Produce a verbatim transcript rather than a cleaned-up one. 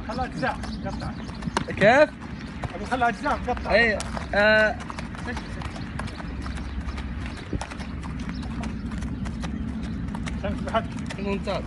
خلى أجزاء قطع. كيف؟ أبو خلى أجزاء قطع. اي. آه. شمس بحد. ممتاز.